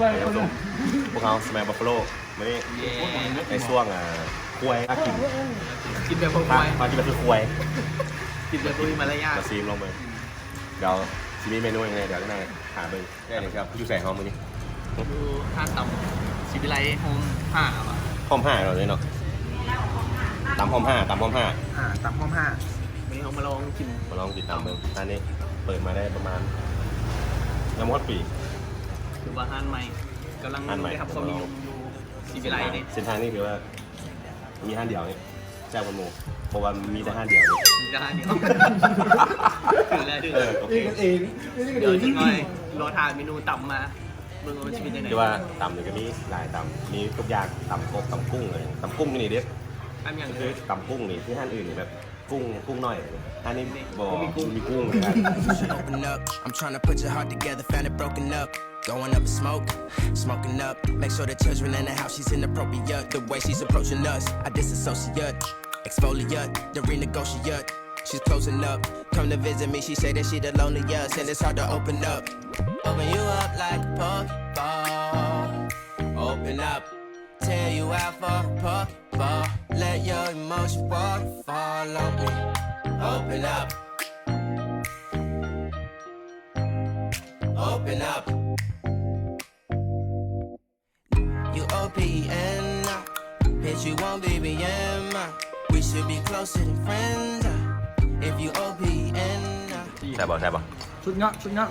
ຍາມຊົມ ພວກເຮົາ Smell Buffalo ມື້ນີ້ ເຢ້ ໃນຊ່ວງ ອ່າ ຄວາຍພາກິນ ກິນແບບຄວາຍ ພາກິນແບບຄືຄວາຍ ກິນແບບບໍ່ມີມາລະຍາດ ມາຊີມລອງເບິ່ງ ດຽວຊິມີເມນູຫຍັງແດ່ ດຽວໜ້າຫາເບິ່ງ. ແຕ່ນີ້ເຈົ້າຢູ່ໃສເຮົາມື້ນີ້? ຢູ່ຮ້ານຕຳສີວິໄລໂຮມຫ້າຫວາ? ໂຮມຫ້າເນາະ ເນາະ ຕຳໂຮມຫ້າ ຕຳໂຮມຫ້າ ອ່າ ຕຳໂຮມຫ້າ ມື້ນີ້ເຮົາມາລອງກິນ ມາລອງຕິດຕາມເບິ່ງ. ຮ້ານນີ້ເປີດມາໄດ້ປະມານ ຍັງບໍ່ຮອດປີ ຖືວ່າຮ້ານໃໝ່ ກຳລັງ ຮ້ານໃໝ່ ໄດ້ຮັບຄວາມນິຍົມຢູ່ສີວິໄລນີ້. ເສັ້ນທາງນີ້ຖືວ່າ ມີຮ້ານດຽວນີ້ແຊບກວ່າໝູ່ ເພາະວ່າມີແຕ່ຮ້ານດຽວນີ້ ມີແຕ່ຮ້ານດຽວ ຖືກແລ້ວ ຖືກແລ້ວ ເອີ ໂອເຄ ກິນກັນເອງ ດຽວຈັກໜ້ອຍລໍຖ້າເມນູຕຳມາ ເບິ່ງວ່າມັນຊິເປັນຈັ່ງໃດ. ແຕ່ວ່າຕຳນີ້ກໍມີຫຼາຍຕຳ ມີທຸກຢ່າງ ຕຳກົບ ຕຳກຸ້ງເລີຍ ຕຳກຸ້ງຢູ່ນີ້ເດ້ ຕຳຫຍັງ ຄືຕຳກຸ້ງນີ້ ຄືຮ້ານອື່ນນີ້ແບບ ກຸ້ງ ກຸ້ງໜ້ອຍ ອັນນີ້ບໍ່ ບໍ່ມີກຸ້ງ ບໍ່ມີກຸ້ງເລີຍ. Open up, I'm tryna put your heart together, found it broken up. Going up in smoke, smoking up. Make sure the children in the house, she's inappropriate. The way she's approaching us, I disassociate, exfoliate, the renegotiate. She's closing up, come to visit me, she say that she the loneliest, and it's hard to open up. Open you up like a Pokeball. Open up, tear you out for a Pokeball. Let your emotion waterfall on me. Open up. Open up. You O P N, uh, hit you on B B M, uh, we should be closer than friends, uh, if you O P N, uh. ແຊບບໍ່? ແຊບບໍ່? ສຸດຍອດ ສຸດຍອດ.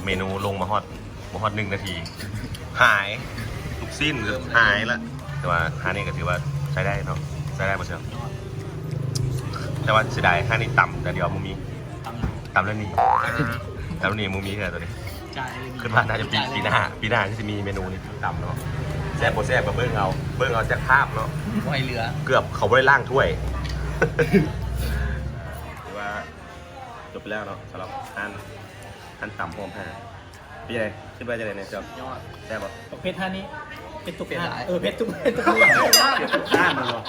ເມນູລົງມາຮອດ ບໍ່ຮອດໜຶ່ງນາທີ ຫາຍ ລູກຊີ້ນຫາຍລະ. ແຕ່ວ່າຮ້ານນີ້ກໍຖືວ່າໃຊ້ໄດ້ເນາະ ໃຊ້ໄດ້ບໍ່ເຊື່ອ. ແຕ່ວ່າເສຍດາຍຮ້ານນີ້ຕຳແຕ່ດຽວບໍ່ມີ ຕຳແລ້ວໜີ ຕຳແລ້ວໜີ ບໍ່ມີເທື່ອໂຕນີ້. ຄິດວ່າໜ້າຈະປີ ປີໜ້າ ປີໜ້າທີ່ຊິມີເມນູນີ້ຕຳເນາະ. ແຊບບໍ່ແຊບກໍເບິ່ງເອົາ ເບິ່ງເອົາຈາກພາບເນາະ ບໍ່ໃຫ້ເຫຼືອ ເກືອບເຂົາບໍ່ໄດ້ລ້າງຖ້ວຍ. ຖືວ່າ ຈົບໄປແລ້ວເນາະ ສຳລັບຮ້ານ ຮ້ານຕຳໂຮມຫ້າ. ເປັນຈັ່ງໃດ? ຄິດວ່າຈັ່ງໃດແດ່ເຈົ້າ? ຍອດ ແຊບບໍ່? ບັກເຜັດຮ້ານນີ້ ເຜັດທຸກຮ້ານ. ເອີ ເຜັດທຸກ ເຜັດທຸກຮ້ານ ເຜັດທຸກຮ້ານແມ່ນບໍ່?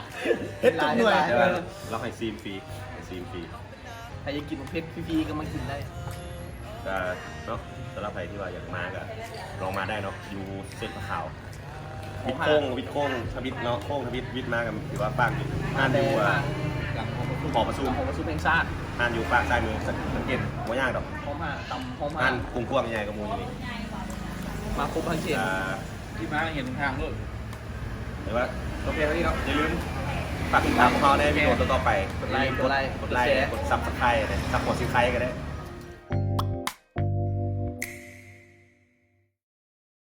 ເຜັດທຸກໜ່ວຍ. ແຕ່ວ່າເຮົາໃຫ້ຊີມຟຣີ ໃຫ້ຊີມຟຣີ. ໃຜຢາກກິນບັກເຜັດຟຣີໆ ກໍມາກິນໄດ້. ກໍເນາະ ສຳລັບໃຜທີ່ວ່າຢາກມາກໍລອງມາໄດ້ເນາະ ຢູ່ເສັ້ນຜາຂາວ. ວິດໂຄ້ງ ວິດໂຄ້ງທຳອິດເນາະ ໂຄ້ງທຳອິດ ວິດມາກໍຖືວ່າປາກຢູ່ ຮ້ານຢູ່ ອ່າ ຫຼັງຫໍປະຊຸມ ຫໍປະຊຸມແຫ່ງຊາດ ຮ້ານຢູ່ປາກຊ້າຍມື ສັງເກດບໍ່ຍາກດອກ. ໂຮມຫ້າ ຕຳໂຮມຫ້າ ຮ້ານກວ້າງໆ ໃຫຍ່ກວ່າໝູ່ຢູ່ນີ້ ມາຄົບທັງເຂດ ອ່າ ທີ່ມາເຫັນທາງໂລດ. ແຕ່ວ່າ ໂອເຄ ເທົ່ານີ້ເນາະ ຢ່າລືມຝາກຕິດຕາມພວກເຮົາໃນວິດີໂອຕໍ່ໆໄປ. ກົດໄລ ກົດໄລ ກົດໄລ ກົດແຊ ກົດຊັບສະໄຄຣບ໌ ຊັບຫົວຊີໄຄຣບ໌ກໍໄດ້.